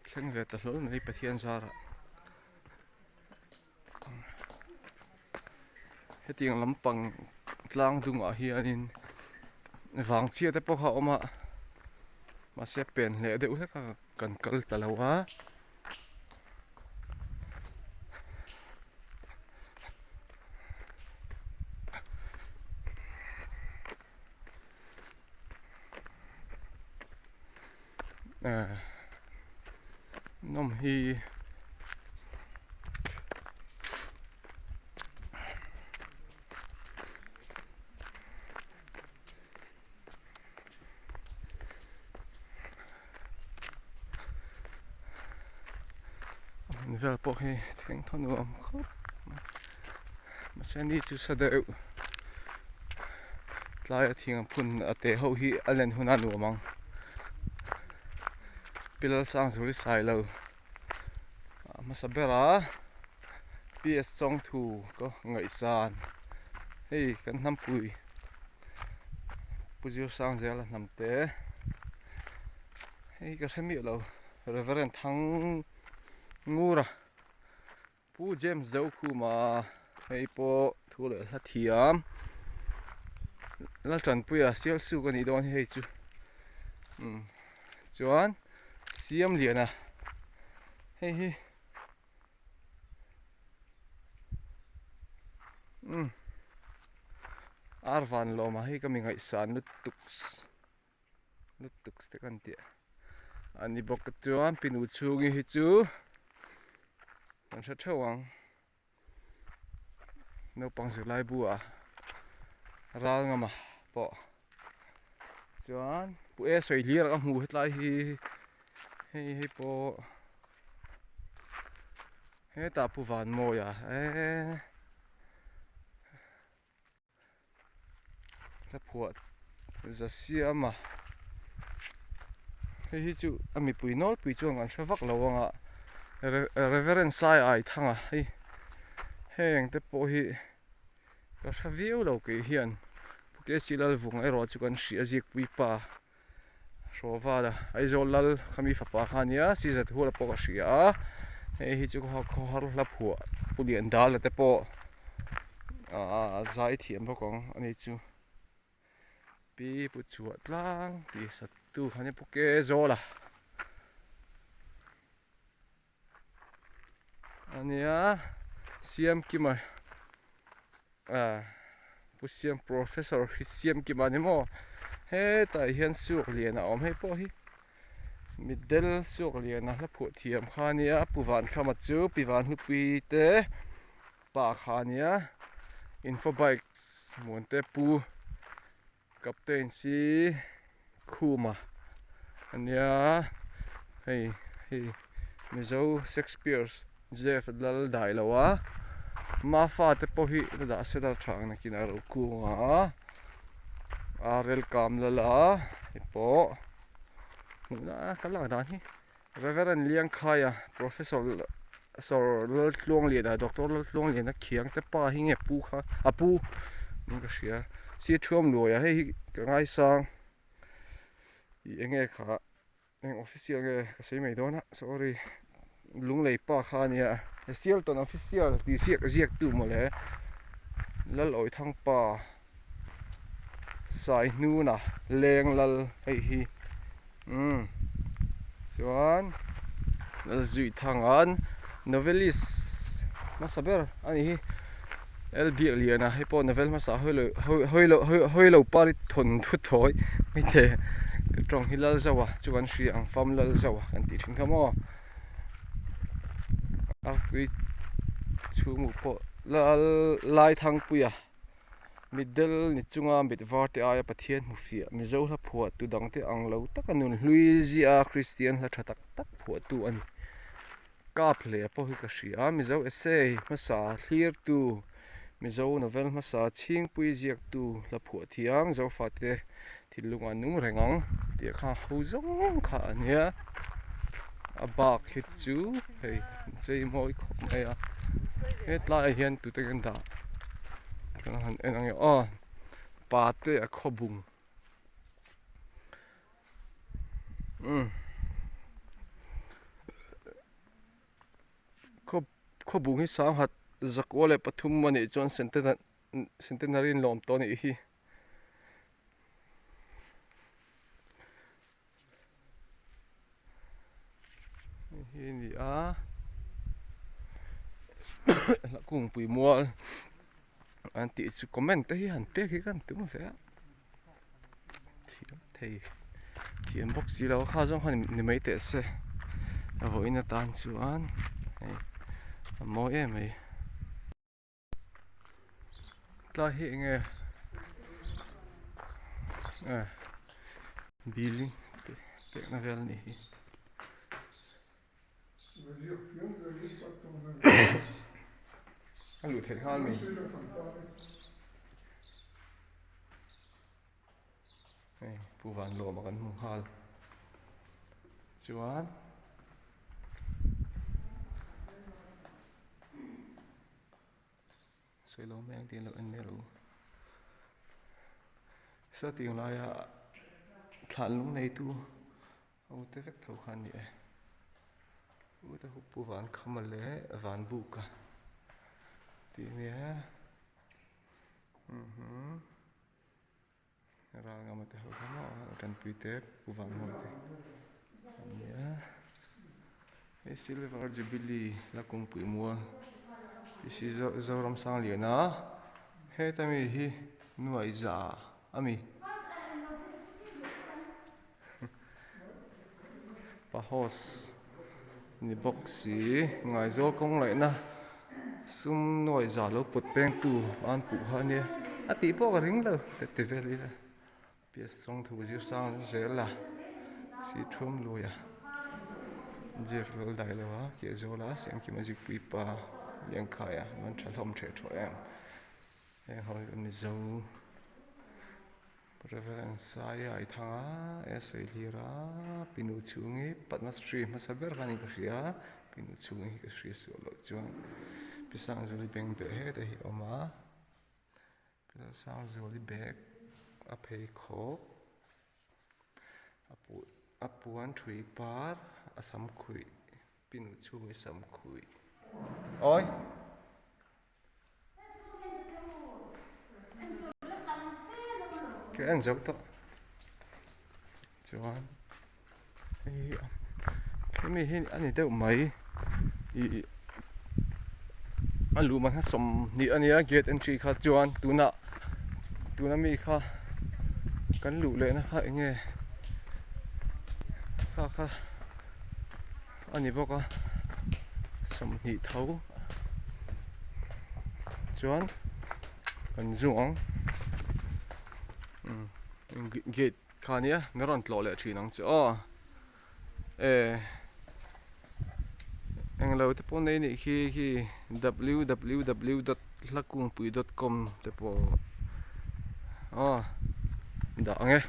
Thleng ve ta hlawl mai Pathian zarah. Hetiang lampang tlang dungah hianin vang chhia te pawh kha a awm a mahse pen hleh deuh hlek a kan kal ta lo a. Nawm hi vel pawh hi theng thaw nuam khawp mai mahse ni chu sa deuh tlaia thing phun a te ho hi a len hun a nuam ang pillar sang zul hi sai lo a hmasa ber a ps chawngthu ka ngaihsan hei kan hnampui pu zir sang zela hnam te hei ka hre miah lo reverend thang ngura. Pu James Zokhuma hei pawh thu leh hla thiam Laltanpuia Sialsuk a nih dawn hi hei chu umm chuan Siamliana hei hi umm Arvanlawma hei ka mi ngaihsan lutuk lutuk te kan tih a ni bawk chuan pinu chhungi hi chu kan hre theuh ang naupang zirlai bu ah ral ngama pawh chuan pu e sawi hlir a hmu hetlai hi hei hei pawh hetah pu vanmawia eee. Hla phuah za siam a hei hi chu a mipui nawlpui chuan kan hre vak lo ang a Reverend Sai Ai Thanga hei heng te pawh hi ka hre viau lo kei hian Pu K C Lalvunga erawh chu kan hria zikpui pa Hrawval a Aizawl lal khami fapa kha a nia Sizat Huala pawh ka hria a hei hi chu khawhar hla phuah Pu Liandala te pawh aaa zai thiam bawk ang a ni chu Pi Pu Chhuah tlang tih sat tu kha nia Pu Ke Zawla a nia Siamkima ah Pu Siam Professor hi Siamkima a ni maw hetah hian suak lian a awm hei pawh hi mitdel suak lian a hla phuah thiam kha a nia Pu Vankhama chu Pi Vanhlupui te pa kha a nia info bikes muante Pu Captain si Khuma a nia hei hei Mizo Shakespeare Jeff lal dai lo a Mafa te pawh hi la dah se la tha ang nakin a ro kung a Arel kam lal a hei pawh hmuhna ka lak dan hi Reverend Liangkhaia Professor Sir Laltluangliana Doctor Laltluangliana khiang te pa hi nge pu kha a pu niin ka hria sir thuam luaia hei hi ka ngaisang ih eng nge kha eng official nge ka sawi mai dawn a sorry lunglei pa kha a nia Sialton official tih ziak ziak tu mawle Lalawithang pa Saihnuna leng lal hei hi umm chuan Lalzuithanga'n novelist hmasa ber a ni hi L Biakliana hei pawh novel hmasa hawi lo pari thawn thut thawi hmeichhe ka tawng hi Lalzoa chu kan hria ang fam Lalzoa kan tih thin kha maw artui chhungmu pawh lal Laithangpuia. Mitdel ni chunga mit var te aia Pathian hmu fiah Mizo hla phuah tu dang te ang lo taka nun hlui zia Kristian hla tha tak tak phuah tu a ni. Kap hle pawh hi ka hria a, Mizo essay hmasa thlir tu, Mizo novel hmasa chhingpui ziak tu hla phuah thiam Zofate thinlungah nung reng ang tih kha ho zawng kha a nia. A bak hi chu hei chei mawi khawp mai a, hetlaiah hian tute kan dah kan han en ang e aw pa te a khaw bung umm. Khawbung hi sanghat zakua leh pathum a nih chuan centenary in lawm tawh a nih hi. Hei hi a ni a Hlakungpui mual an tih chu comment te hi han pek hi ka han tum ve a thiam thei thiam bawk si lo a kha zawng kha ni mai teh se a vawiin atan chuan hei a mawi em mai. Tlai hi enge eh building te pekna vel a nih hi. A luh theih nghal mi. Hei Pu Vanlawma kan hmu nghal chuan. Sawi lo mai ang tih an lo en mai rawh u. Saw tiang laia thlan lung neitu ho te vek tho kha an ni e. U te hu pu van khama leh van buka tih a nia. Ral ngama te ho kha maw a tanpui te pu vang hawi te an nia hei silver jubilee la kungpui mual tih hi zoram sang lian a heta mi hi nuai za a mi pahos ni bawk si ngaizawl kawng laihna sum nuai za lo pawt peng tu an puh kha ania a tih pawh ka ring lo te ti vel ila pias chawng thu zir sang zel a si thum lui a jeff lal dai lo a keh zawl a siamkima zikpui pa liankhai a an tha hlawm theh thawh em heng ho hi kan mizo. Reverend Saia i thang a, e sawi hlir a, Pinu chhungi Padma Shri hmasa ber kha ni ka hria, Pinu chhungi hi ka hria suah loh chuan Pi Sangzuali beng beh hetah hi a awm a, Pi Lalsangzuali bag a pheikhawk a puan thui par a sam khuih Pinu chhungi sam khuih awi. Ka en zo tawh chuan hei hemi hi a ni deuh mai ih a luh man kha sawmhnih a nia gate entry kha chuan tunah tuna mi kha kan luh leh na kha eng nge kha kha a ni bawk a sawmhnih tho. Chuan kan zu ang gate kha ania min rawn tlawh leh thin ang che aw eh englo te pawh nei nih khi khi www dot hlakungpui dot com te pawh aw dah ang e.